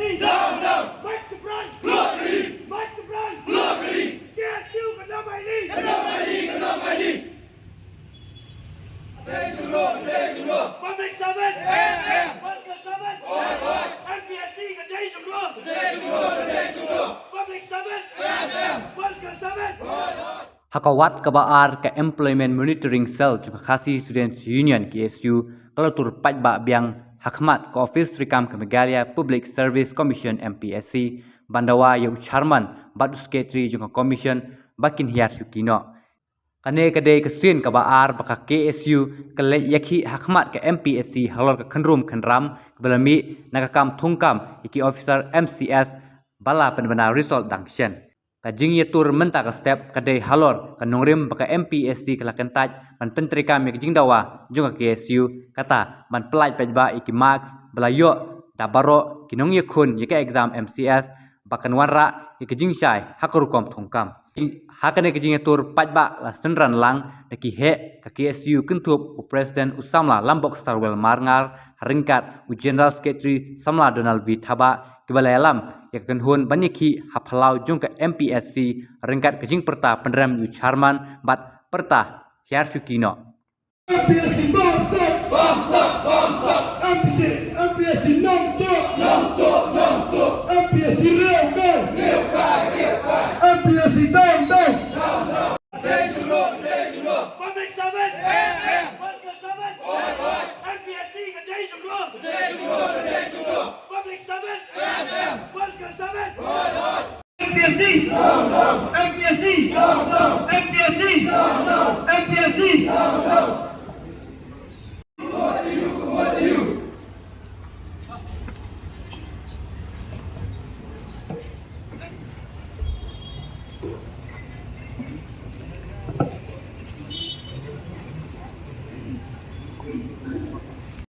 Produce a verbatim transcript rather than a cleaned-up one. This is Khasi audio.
Down, down. March to front. Glory. March to front. Glory. K S U ka nang mai li. Ka nang mai li, ka nang mai li. Public service. Political service. M P S C ka dei jong ngi. Public service. Political service. Ha ka wat kaba ar, ka Employment Monitoring Cell jong ka Khasi Students Union, K S U, ka la tur paidbah biang ha khmat ka ophis treikam ka Meghalaya Public Service Commission, M P S C, ban dawa ïa u chairman bad u secretary jong ka commission ba kin hiar shuki noh. Kane ka dei ka sien kaba ar ba ka K S U ka leit ïakhih ha khmat ka M P S C halor ka khynrum khynram kaba la mih na ka kam thungkam ïa ki officer M C S ba la pynbna result dang shen. Ka jingïatur mynta ka step ka dei halor ka nongrim ba ka M P S C ka la kyntait ban pyntreikam ïa ka jingdawa jong ka K S U, kata ban pyllait paidbah ïa ki marks ba la ïoh da baroh ki nongïakhun ïa ka exam M C S, ba kan wanrah ïa ka jingshai ha ka rukom thungkam. Ha kane ka jingïatur paidbah la synran lang da ki heh ka K S U kynthup u President u samla Lambok Sarwel Marngar, ha ryngkat u General Secretary samla Donald V Thabah, kiba la ïalam ïa ka kynhun ban ïakhih ha phyllaw jong ka M P S C ryngkat ka jingpyrta pynrem ïa u chairman bad pyrta hiar shuki noh. M P S C bamsap. Bamsap, bamsap. M P S C, M P S C nongtuh. Nongtuh, nongtuh. M P S C riewkai. Riewkai, riewkai. M P S C down, down. Down, down. Public service. Political service. M P S C ka dei jong ngi. Public service. Political service. M P S C. M P S C. M P S C. M P S C.